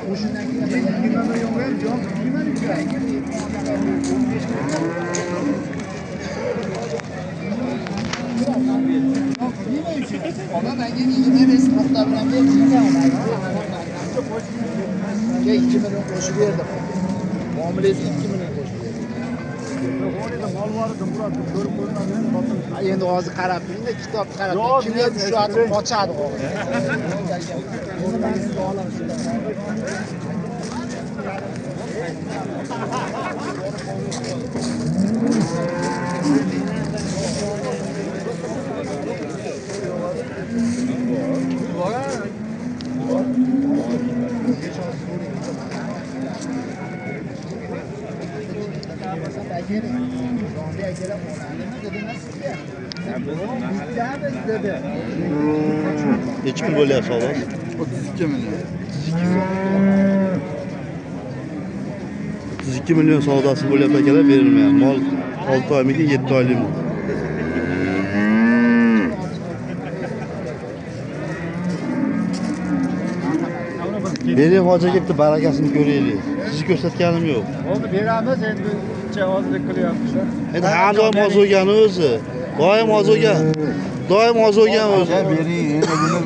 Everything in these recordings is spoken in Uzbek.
Yigirma millionga ham jon Ona menga 25 nuqta bilan berdi. 2 million qo'shib berdim. Muomalangiz 2 million qo'shib berdim. Endi hozir qarab turing-da, kitobni qarab turing. Kimga tushadi, qochadi hozir. Nechi pul bo'lyapti savdosi? 32 million. 32 million savdosi bo'lyapti akalar, berilmayapti. Mol 6 oymikin, 7 oylikmi? Bering hoji aka, bitta barakasini ko'raylik. Sizni ko'rsatganim yo'q. Bo'ldi, beramiz endi, ozlik qilyapmiz. Endi har doim oz bo'lgani o'zi. Doim oz bo'lgan. Doim oz bo'lgan o'zi. Aka bering, endi buni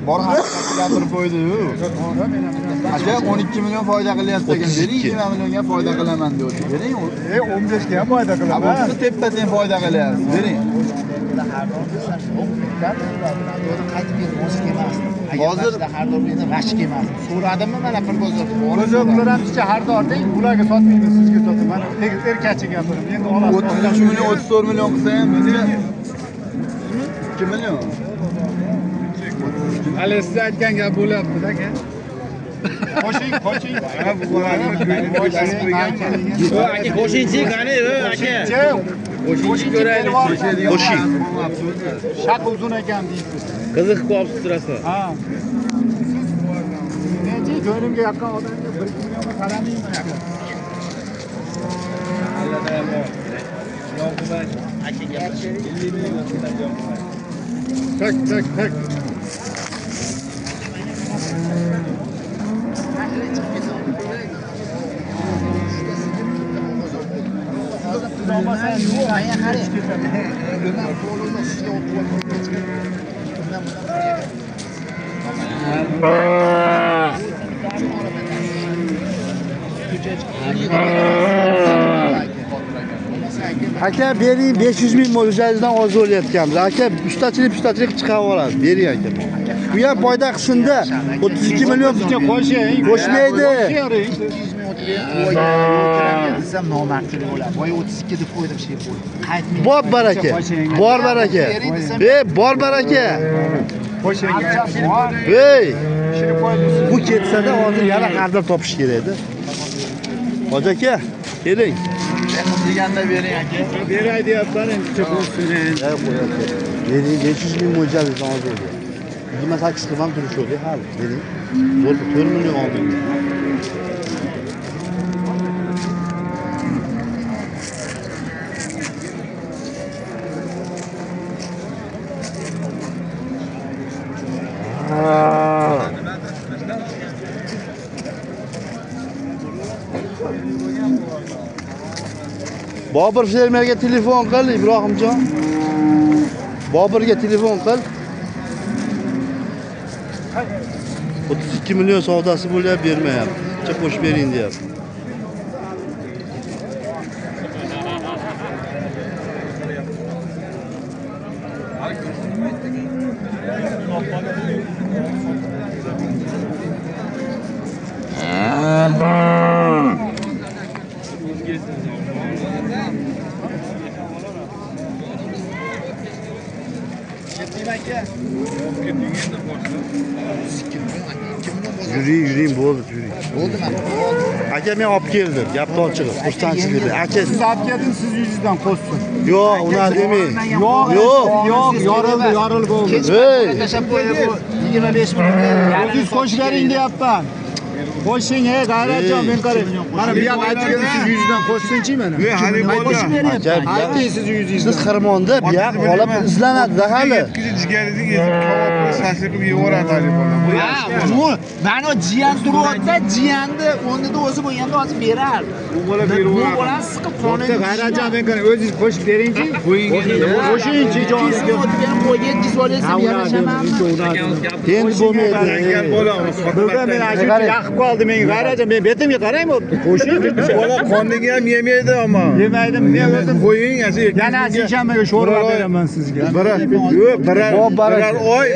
bor haqiqatni gapirib qo'ydi-yu. Aka 12 million foyda qilyapsiz ekan, bering 20 millionga foyda qilaman deyapti. Bering, 15 ga ham foyda qilaman. Bu tepa-teng foyda qilyapsiz. Bering. Hozir har doim endi rashk emas. So'radimmi mana bir bozorda? Bozorlar ham picha xaridor deng, ularga sotmaymiz, sizga sotaman. Mana erkachi gapirim. Endi olasiz. 33 million, 34 million qilsa ham bizga 2 million. Hali siz aytgan gap bo'lyapti-da aka. Qo'shing, qo'shing. Aka qo'shingchi, qani, aka. Qo'shingchi ko'raylik. Qo'shing. Shaq uzun ekan deysiz. Qiziq qolib turasiz. Ha. Siz necha jo'nimga yaqin odamga 1 millionga qaramayman aka. Allohdan ham bor. Yo'qman. Aka gapirishing. 50 million yo'qman. Tak, tak, tak. Menga qarang. Undan qo'lini sizga o'tib ketgan. Undan Aka bering 500 ming mo'ljalizdan oz o'layotganmiz. Aka ustachilik chiqarib yuboradi. Bering aka. Bu ham foyda qilsin-da. 32 million qo'shing. Qo'shmaydi. 200 ming desam nomardchilik bo'ladi. Boya 32 deb qo'ydim, şey bo'ldi. Qaytmaydi. Bor baraka. Bor baraka. Ey, bor baraka. Qo'shing. Ey! Bu ketsa-da hozir yana xaridor topish kerak-da. Hoji aka, keling. Deganda bering aka. Beray deyapman endi qo'shsin endi. Qo'yapti. Bering 500 ming mo'ljalizdan oz bo'ldi. 28 qilib ham turishadi hali. Bering. Bo'ldi, 4 million oldim. Bobur fermerga telefon qil, Ibrohimjon. Boburga telefon qil. 32 million savdosi bo'lyapti, bermayapti. Picha qo'shib bering deyapti. Yuring, yuring, bo'ldi, yuring. Bo'ldimi? Aka men olib keldim, gapni ochig'i, xursandchilik. Aka siz olib keldingiz, siz yuzingizdan qo'shsin. Yo'q, unaqa demang. Yo'q, yo'q, yo'q, yorildi, yorildi bo'ldi. Hey, tashlab qo'ydi bu 25 million. O'zingiz qo'shilaring deyapman. Qo'shing, ey G'ayratjon, men qarang. Mana bu yoq aytgan siz yuzdan qo'shsinchi mana. Ayting siz yuzingizdan. Siz xirmonda bu yoq olib izlanadi hali. Jigaringizni ezib kabob qilib Shashlik qilib yevoradi bola. Bu mana jiyan turibdi, jiyanni o'rnida o'zi bo'lganda hozir berardi. Bu bola berib Bu bolani siqib qonun. G'ayratjon men qarang, o'zingiz qo'shib beringchi. Qo'shingchi joniga. Berib qo'ygan jizolasini berashamanmi? Endi bo'lmaydi. Bugun men ashuncha yaqib qoldi menga. G'ayratjon, men betimga qaraymi? Qo'shingchi. Bola qonniga ham yemaydi ammo. Yemaydi, men o'zim qo'ying, asha yana seshanbaga sho'rva beraman sizga. Birar oy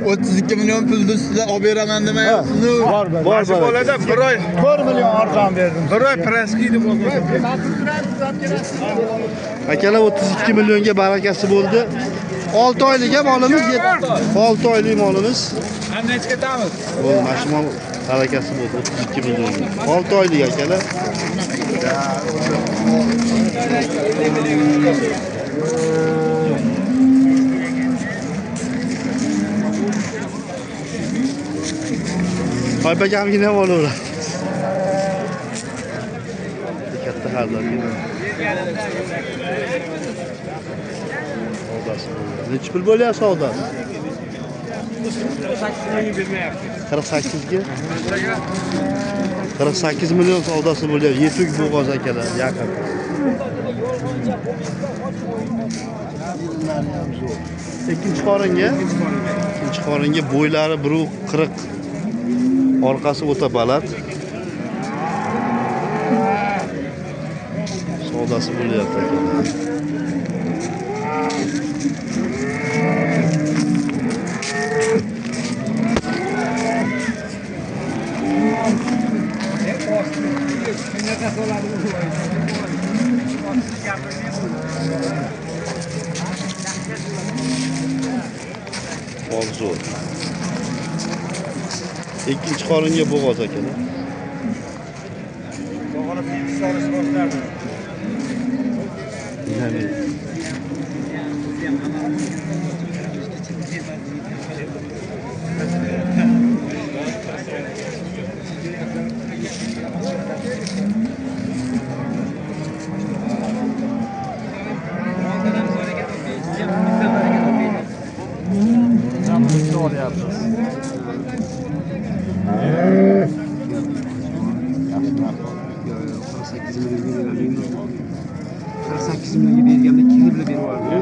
32 million pulni sizga olib beraman demayapsiz-ku. Bor, bor. Shu bolada bir oy 4 million arzon berdim. Bir oy praski deb olgan. Akalar 32 millionga barakasi bo'ldi. 6 oylik ham molimiz, 6 oylik molimiz. Qanday ketamiz? Bo'ldi, mana shu mol barakasi bo'ldi 32 millionga. 6 oylik akalar. Oypakamgina ham olaveradi. Katta xaridorgina. Savdosi bo'ldi. Necha pul bo'lyapti savdosi? 48 ga? 48 million savdosi bo'lyapti. Yetuk bo'g'oz akalar, yaqin. Ikkinchi qoringa? Ikkinchi qoringa bo'ylari 1.40. Orqasi o'ta baland. Savdosi bo'lyapti akalar. Zo'r. Ikkinchi qoringa bo'g'oz akalar. Olyapmiz. 48 millionga berganimda 48 millionga berganimda kelib berib yubordim.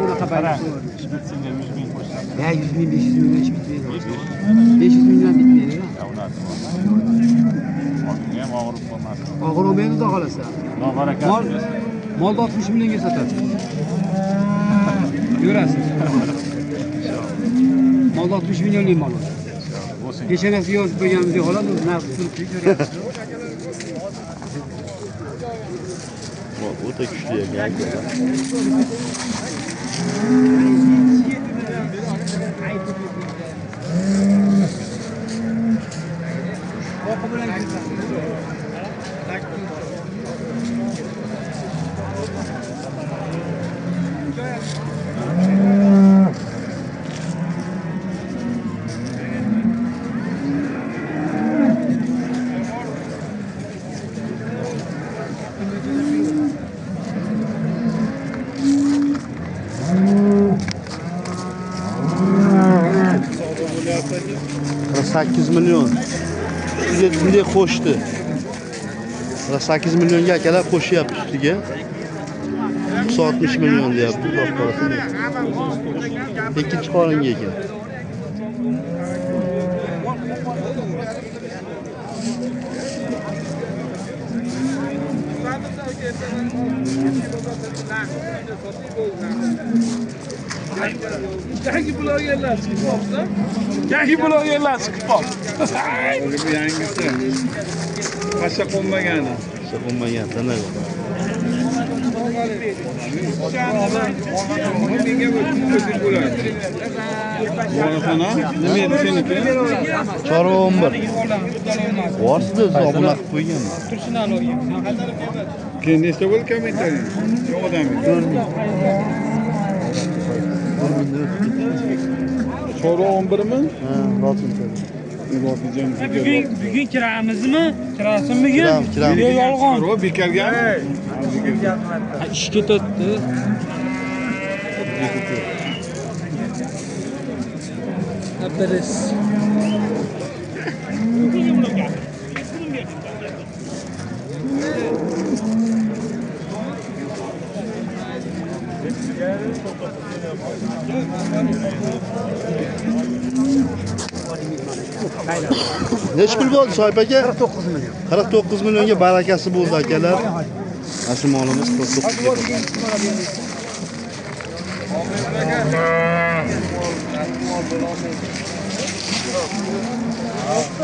Unaqa bayram. Shpitsinga 100 ming qo'shadi. Ya 100 ming, 500 mingdan ish bitmaydi. 500 mingdan bitmaydi. Ya unaqa. Otinga ham og'ir bo'lmasin. Og'ir bo'lmaydi, xudo xolasa. Barakasi. Molni 60 millionga sotadi. Yurasiz. Mol 60 millionlik mol. Peshonasiga yozib qo'yganimizdek holat, narxi turibdi, ko'ryapsiz. Mol o'ta kuchli ekan. 8 million. Bunday qo'shdi. 8 millionga akalar qo'shyapti ustiga. 60 million deyapti, xudo xohlasa. Ikkinchi qoringa ekan. Yangi blogerlar chiqib qolibdi. Yangi blogerlar chiqib qolibdi. Bu yangisi. Pasha qo'nmagani. Pasha qo'nmagan, tanaga. Bolaxona nima edi seniki? Chorva 11. Borsida o'zi obuna qilib qo'yganman. Keyin nechta bo'ldi kommentariy? Yo'q odam. Chorva 11mi? Ha, rozincha. Bugun kiramizmi? Kirasin bugun? Kiramiz. Yo'q, yolg'on. Chorva bekorgami? Ish ketadi. Abdurres. Nechi pul bo'ldi Soyib aka? 49 million. 49 millionga barakasi bo'ldi akalar. Mana shu molimiz 49 ga bo'ldi.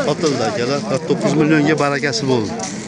Sotildi akalar. 49 millionga barakasi bo'ldi.